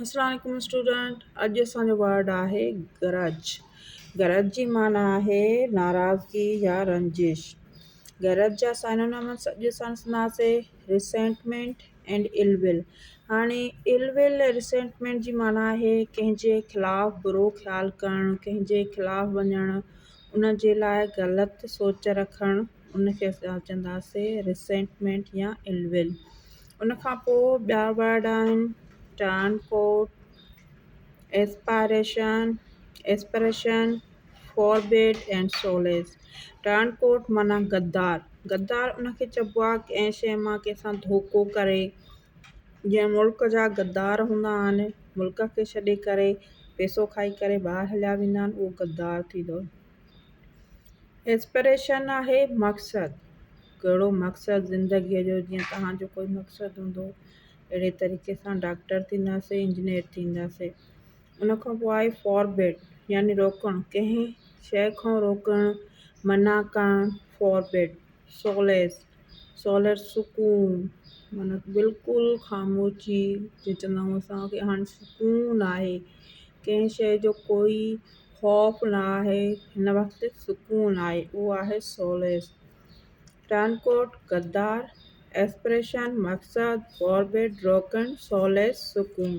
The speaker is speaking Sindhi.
اسلام عليڪم اسٽوڊنٽ اڄ اسان جو ورڊ آهي گرج. گرج جي معنيٰ آهي ناراضگي يا رنجش. گرج جا سائنونمس اڄ اسان ڏسنداسين ريسينٽمينٽ اينڊ ال ول. هاڻي ال ول ۽ ريسينٽمينٽ جي معنيٰ آهي ڪنهن جي خلاف برو خيال ڪرڻ، ڪنهن جي خلاف وڃڻ، ان جي لاء غلط سوچ رکڻ، ان کي اسان چونداسين ريسينٽمينٽ يا ال ول. ان کان پوء ٻيا ورڊ آهن ٽرن ڪوٽ، ايسپائريشن، Aspiration، فوربيڊ ۽ سوليس. ٽرن ڪوٽ معنيٰ غدار. غدار ان کي چئبو آهي ڪنهن شيء مان ڪنهن سان ڌوڪو ڪري. جيئن ملڪ جا غدار هوندا آهن، ملڪ کي ڇڏي ڪري پئسو کائي ڪري ٻاهر هليا ويندا آهن، اهو غدار ٿيندو. ايسپريشن آهي مقصد. ڪهڙو مقصد زندگيء جو جيئن توهان جو ڪوئي مقصد هوندو اهڙي طريقي سان ڊاڪٽر ٿينداسين انجنيئر ٿينداسين ان کان پوء آهي فاربيڊ يعني روڪڻ ڪنهن شيء کان روڪڻ منع ڪرڻ فاربيڊ سوليس سوليس سڪون معنيٰ بلڪل خاموشي جيئن چوندا آهيون اسان کي هاڻي سڪون آهي ڪنهن شيء جو ڪوئي خوف نه آهي هن وقت سڪون آهي اهو آهي سوليس. ٽرنڪوٽ، غدار، ايسپريشن، مقصد، فاربيڊ، روڪڻ، سوليس، سڪون.